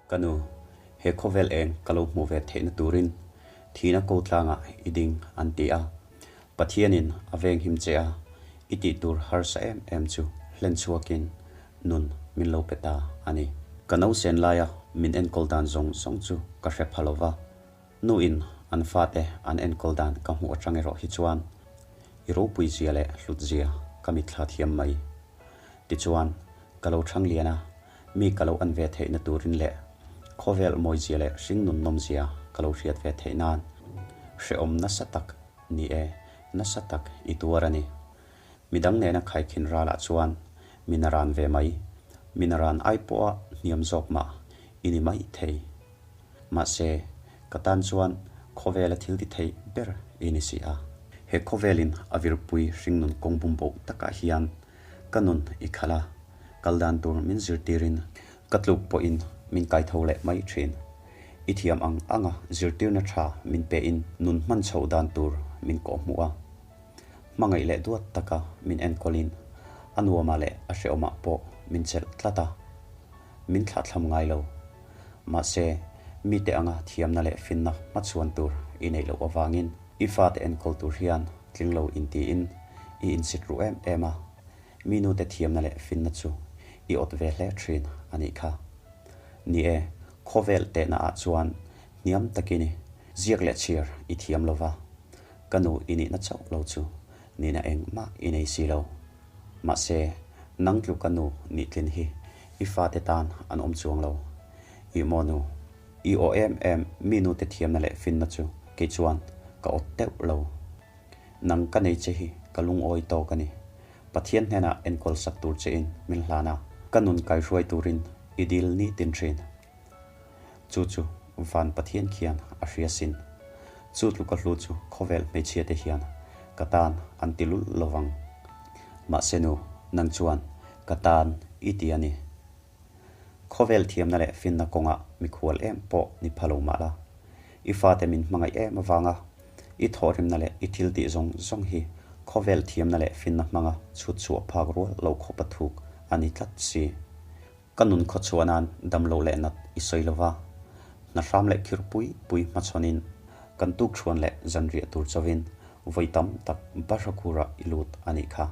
Ka nu, he khawvel eng ka lo hmuh ve theihna turin thihna ko tlangah i ding an ti a. Pathianin a venghim che a, i tih tur harsa em em chu hlen chhuakin nun min lo pe ta a ni. Ka nausen laia min enkawl dan zawng zawng chu ka hre pha lo va, nuin an fate an enkawl dan ka hmuh atang erawh hi chuan i ropui zia leh hlut zia ka mitthla thiam mai. Tichuan, ka lo thang lian a, mi ka lo an ve theihna turin leh khawvel mawizia leh hringnun nawmzia ka lo hriat ve theih nan hrehawm nasa tak ni e, nasa tak i tuar a ni. Midang nena khaikhin ralah chuan min a ran ve mai, min a ran ai pawha hniam zawk mah i ni mai thei. Mahse, ka tan chuan khawvela thil ti thei ber i ni si a. He khawvelin a virpui hringnun kawng bumboh takah hian Ka nun i khalh a, kal dan tur min zirtirin ka tluk pawhin min kaitho leh mai thin. I thiam ang anga zirtirna tha min pein nun hman chhoh dan tur min kawhhmuh a. Hmangaih leh duat taka min enkawlin a nuamah leh a hrehawmah pawh min chelh tlat a, min thlahthlam ngai lo. Mahse, mite anga thiamna leh finna hmachhuan tur i neih loh avangin i fate enkawl tur hian tling lo intiin i insit ru em em a, mi nute thiamna leh finna chu i awt ve hle thin a nih kha. Ni e, khawvel tehna ah chuan hniam takin i ziak leh chhiar i thiam lo va, ka nu i nihna chauh lo chu nihna engmah i nei si lo. Mahse, nang tluka nu nih tlin hi i fate tan an awm chuang lo. Ih maw nu, i aw em em mi nute thiamna leh finna chu kei chuan ka awt deuh lo. Nang ka nei che hi ka lungawi tawk a ni. Pathian hnenah enkawl sak tur chein min hlan a, ka nun kaihruai turin i dil ni tin thin. Chu chu van Pathian khian a hria sin. Chu tluka hlu chu khawvel hmeichhia te hian ka tan an ti lul lo vang. Mahse nu, nang chuan ka tan i ti a ni. Khawvel thiamna leh finna kawngah mikhual em pawh ni pha lo mah la, i fate min hmangaih em avanga i thawhrimna leh i thil tih zawng zawng hi khawvel thiamna leh finna hmanga chhut chhuah phak rual lo khawpa thuk a ni tlat si. Ka nun khawchhuah nan dam lo leh nat i sawi lo va, hna hram leh khir pui pui hmachhawnin kan tuk chhuan leh zanriah tur chauhin vawi tam tak Bahrakhura i lut a nih kha.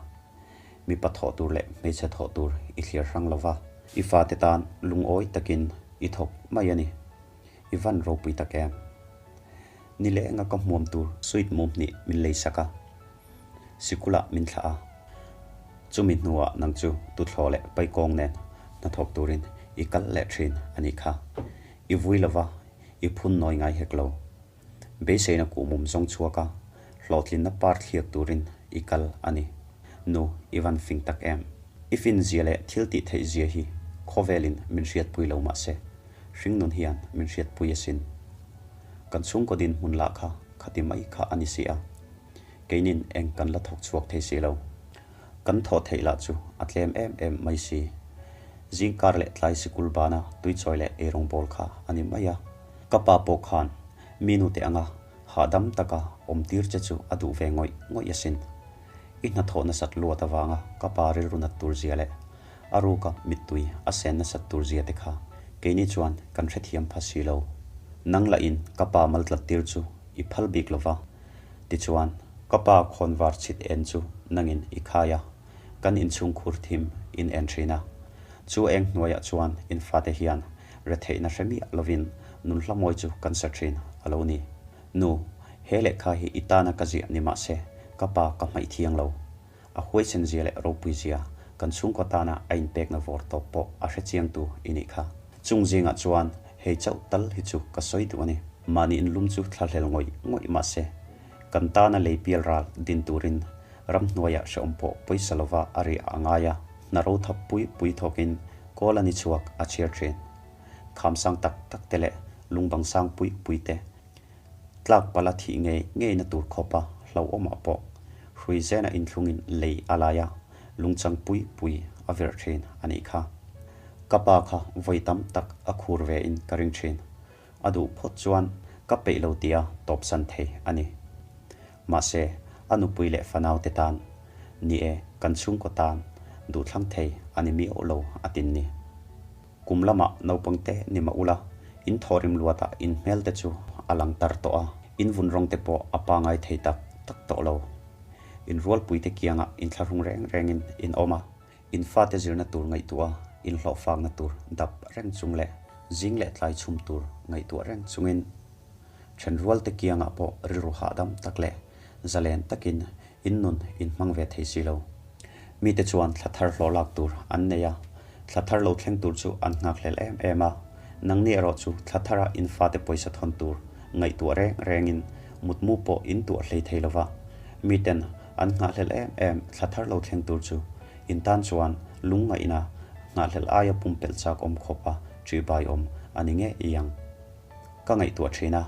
Mipa thawh tur leh hmeichhe thawh tur i thliar hrang lo va, i fate tan lungawi takin i thawk mai a ni. I van ropui tak em? Ni lenga ka hmuam tur sweet mum hnih min lei sak a, sikulah min thlah a. Chumi hnuah nang chu tuthlawh leh paikawng nen hnathawk turin i kal leh thin a nih kha. I vui lo va, i phun nawi ngai hek lo. Beiseina kuhmum zawng chhuak a, hlawhtlinna par thliak turin i kal a ni. Nu, i van fing tak em? I fin zia leh thil tih theih zia hi khawvelin min hriatpui lo mah se, hringnun hian min hriatpui asin. Kan chhungkaw dinhmun lah kha khati mai kha a ni si a, keinin eng kan la thawk chhuak thei si lo. Kan thawh theih lah chu a tlem em em mai si. Zingkar leh tlai sikul bana tuichawi leh eirawngbawl kha a ni mai a. Ka pa pawh khan mi nute anga hahdam taka awm tir che chu a duh ve ngawih ngawih asin. I hnathawh nasat luat avanga ka pa rilru nat tur zia leh a ruka mittui a sen nasat tur zia te kha keini chuan kan hrethiam pha si lo. Nang lahin ka pa mal tlat tir chu i phal bik lo va. Tichuan, ka pa khawnvar chhit en chu nangin i khai a, kan inchhungkhur thim in en thin a. Chu eng hnuaiah chuan in fate hian retheihna hre miah lovin nun hla mawi chu kan sa thin a lo ni. Nu, he lehkha hi i tana ka ziah ni mah se, ka pa ka hmaih thiang lo. A huaisen zia leh ropui zia, kan chhungkaw tana a inpekna vawr tawp pawh a hre chiangtu i nih kha. Chung zingah chuan hei chauh tal hi chu ka sawi duh a ni. Mahni inlum chu thlahlel ngawih ngawih mah se, kan tana lei pial ral din turin ramhnuaiah hrehawm pawh pawisa lova a riah a ngai a, hna ro thap pui pui thawkin kawl a ni chhuak a chhiar thin. Kham sang tak tak te leh lungbang sang pui pui te tlak pala thih ngei ngeina tur khawpa hlauhawmah pawh hrui zena inthlungin lei a lai a, lungchang pui pui a virh thin a nih kha. Ka pa kha vawi tam tak a khur ve in ka ring thin. A duh phawt chuan ka peih lo tia tawpsan thei a ni. Mahse, a nupui leh fanaute tan, ni e, kan chhungkaw tan duhthlang thei a ni miauh lo a tin ni. Kum lamah naupang te ni mah ula, in thawhrim luatah in hmel te chu a lang tar tawh a, in vun rawng te pawh a pangai thei tak tak tawh lo. In rualpui te kiangah inthlahrung reng rengin in awm a, in fate zirna tur ngaihtuah a, inhlawhfakna tur dap reng chung leh zing leh tlai chhum tur ngaihtuah reng chungin Thenrual te kiangah pawh rilru hahdam tak leh zalen takin in nun in hmang ve thei si lo. Mite chuan thla thar hlawh lak tur an nei a, thla thar lo thleng tur chu an nghakhlel em em a. Nangni erawh chu thla thara in fate pawisa thawn tur ngaihtuah reng rengin mutmu pawh in tuah hlei thei lo va. Miten an nghahhlel em em thla thar lo thleng tur chu in tan chuan lungngaihna nghahhlelh aia pumpelh chak awm khawpa ṭihbaiawm a ni ngei ang. Ka ngaihtuah thin a,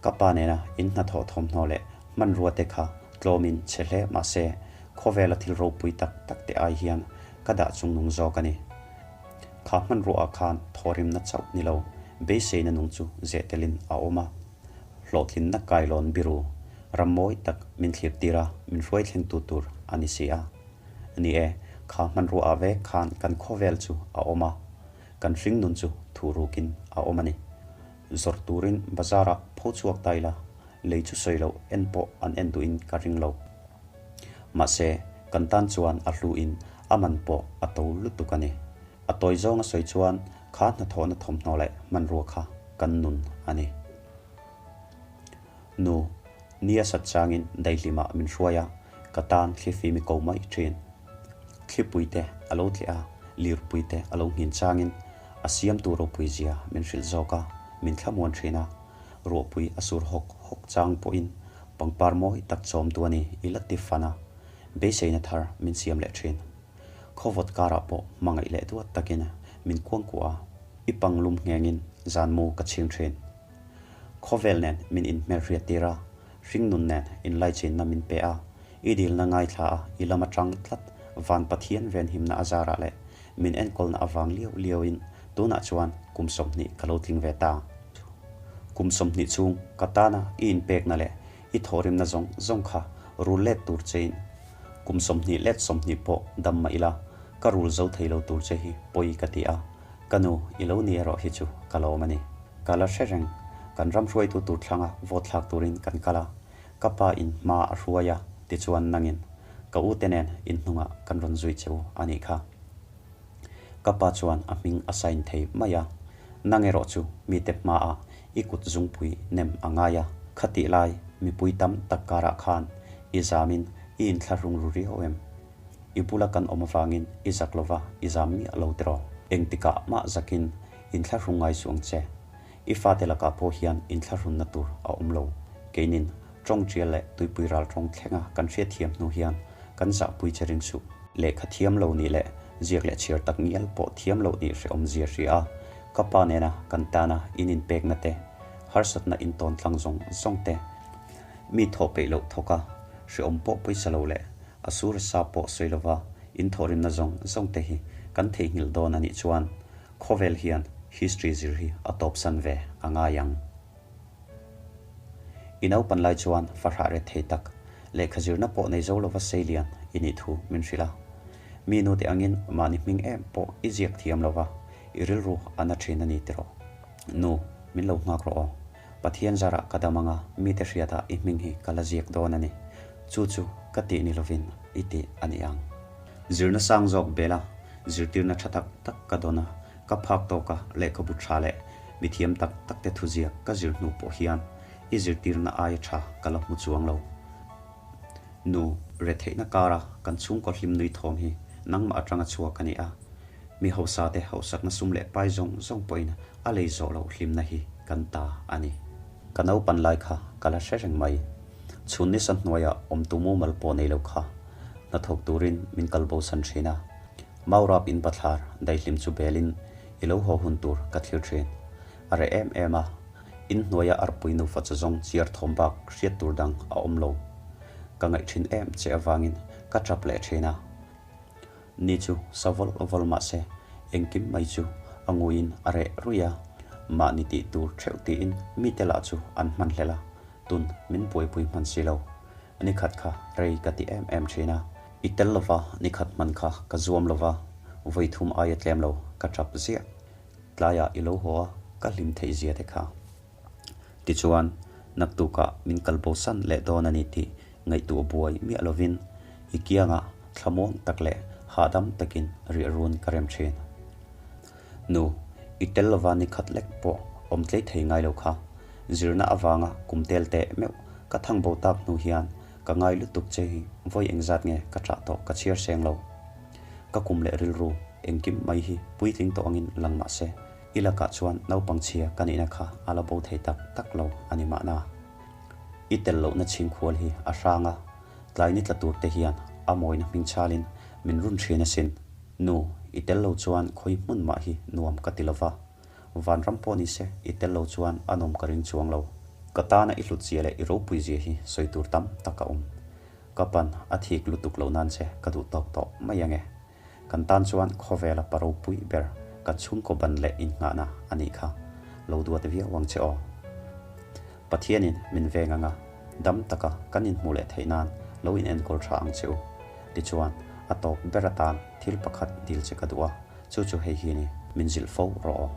ka pa nena in hnathawh thawmhnaw leh hmanrua te kha tlawmin chhe hle mah se khawvela thil ropui tak tak te ai hian ka dah chungnung zawk a ni. Kha hmanruaah khan thawhrimna chauh ni lo, beiseina nung chu zeh telin a awm a. Hlawhtlinna kailawn biru ram mawi tak min thlir tir a, min hruai thlengtu tur a ni si a. Ni e, kha hmanruaah vek khan kan khawvel chu a awm a. Kan hringnun chu thu rukin a awm a ni. Zawrh turin bazar-ah pho chhuak ta ila, lei chu sawi loh en pawh an en duhin ka ring lo. Mahse, kan tan chuan a hluin a man pawh a to lutuk a ni. A tawi zawnga sawi chuan kha hnathawhna thawmhnaw leh hmanrua kha kan nun a ni. Nu, nia sat changin daihlimah min hruai a, ka tan thlifim i ko mai thin. Thlipui te a lo tleh a, lirpui te a lo nghin changin a siamtu ropui zia min hrilh zawk a, min thlamuan thin a. Ruahpui a sur hawk hawk chang pawhin pangpar mawi tak chawmtu a ni i la ti fan a, beiseina thar min siam leh thin. Khawvawt karah pawh hmangaih leh duat takin min kuangkuah a, i panglum nghengin zanmu ka chhing thin. Khawvel nen min inhmelhriat tir a, hringnun nen inlaichinna min pe a, i dilna ngaithla a, i lam atang tlat van Pathian venhimna a zarah leh min enkawlna avang liau liauin tunah chuan kum 20 ka lo tling ve ta. Kum 20 chhung ka tana i inpekna leh i thawhrimna zawng zawng kha rul let tur chein kum 20 let 20 pawh dam mah ila ka rul zo thei lo tur che hi pawi ka ti a. Ka nu, i lo ni erawh hi chu ka lawm a ni. Ka la hre reng. Kan ram hruaitu tur thlanga vote thlak turin kan kal a. Ka pa in hma a hruai a, tichuan nangin ka u te nen in hnungah kan rawn zui che u a nih kha. Ka pa chuan a hming a sign thei mai a. Nang erawh chu mite hmaah i kut zungpui nem a ngai a. Khatih lai mipui tam tak karah khan i zamin i inthlahrung ru riau em? I bula kan awm avangin i zak lova i zam miah lo tiraw? Engtikah mah zakin inthlahrung ngai suh ang che. I fate lakah pawh hian inthlahrunna tur a awm lo. Keinin tawng tial leh tuipui ral tawng thlenga kan hriatthiam hnu hian kan zahpui che ring suh. Lehkha thiam lo nih leh ziak leh chhiar tak ngial pawh thiam loh nih hrehawm zia hria a, ka pa nena kan tana in inpekna te, harsatna intawn tlang zawng zawng te, mi thawh peih loh thawka hrehawm pawh pawisa lo leh A sur sa pawh sawi lova in thawhrimna zawng zawng te hi kan theihnghilh dawn a nih chuan khawvel hian history zir hi a tawpsan ve a ngai ang. I naupan lai chuan fahrah ret thei tak, lehkha zirna pawh nei zo lova seilian i nih thu min hrilh a. Mi nute angin mahni hming em pawh i ziak thiam lova i rilru a na thin a ni tiraw? Nu, min lo nghak rawh aw. Pathian zarah ka dam anga mite hriatah i hming hi ka la ziak dawn a ni. Chu chu ka tih ni lovin i tih a ni ang. Zirna sang zawk bela zirtirna tha tak tak ka dawn a, ka phak tawka lehkhabu tha leh mithiam tak takte thuziak ka zir hnu pawh hian i zirtirna aia tha ka la hmu chuang lo. Nu, retheihna kara kan chhungkaw hlim nui thawm hi nangmah atanga chhuak a ni a. Mi hausa te hausakna sum leh pai zawng zawng pawhin a lei zawh loh hlimna hi kan ta a ni. Ka naupan lai kha ka la hre reng mai. Chhun nisa hnuaia awmtu mumal pawh nei lo kha hnathawk turin min kal bo san thin a. Maurap in bathlar daihlim chu belin i lo haw hun tur ka thlir thin. A reh em em a, in hnuaia arpui nufa chu zawng chiar thawm bak hriat tur dang a awm lo. Ka ngaih thin em che avangin ka tap leh thin a. Ni chu sa vawlh vawlh mah se, engkim mai chu a nguiin a reh ruih a, mahni tih tur theuh tiin mite lah chu an hman hlel a, tun min buaipui hman si lo. Nikhat kha rei ka ti em em thin a, i tel lova nikhat hman kha ka zuam lova, vawi thum aia tlem lo ka tap ziah. Tlaiah i lo haw a, ka hlim theih zia te kha. Tichuan, naktukah min kalbosan leh dawn a ni tih ngaihtuah buai miah lovin i kiangah thlamuang tak leh hahdam takin riahrun ka rem thin. Nu, i tel lova ni khat lek pawh awm tlei thei ngai lo kha. Zirna avanga kum tel teh meuh ka thang bo tak hnu hian ka ngai lutuk che hi vawi engzat nge ka ṭah tawh ka chhiar seng lo. Ka kum leh rilru engkim mai hi puitling tawh angin lang mah se, i lakah chuan naupang chhia ka nihna kha a la bo thei tak tak lo a ni mahna. I tel lohna chhingkhual hi a hrang a, tlai ni tla tur te hian a mawina hming chalin min run thin asin. Nu, i tel lo chuan khawi hmun mah hi nuam ka ti lova, vanram pawh ni se i tel lo chuan a nawm ka ring chuang lo. Ka tana i hlutzia leh i ropuizia hi sawi tur tam tak a awm. Ka pan a thik lutuk lo nan che ka duh tawk tawh mai ange. Kan tan chuan khawvela pa ropui ber kan chhungkaw ban leh innghahna a nih kha. Lo duat viau ang che aw. Pathianin min veng anga dam taka kan inhmuh leh theih nan lo inenkawl tha ang che u. Tichuan, a tawp ber atan thil pakhat dil che ka duh a, chu chu hei hi ni, min zilh fo rawh aw.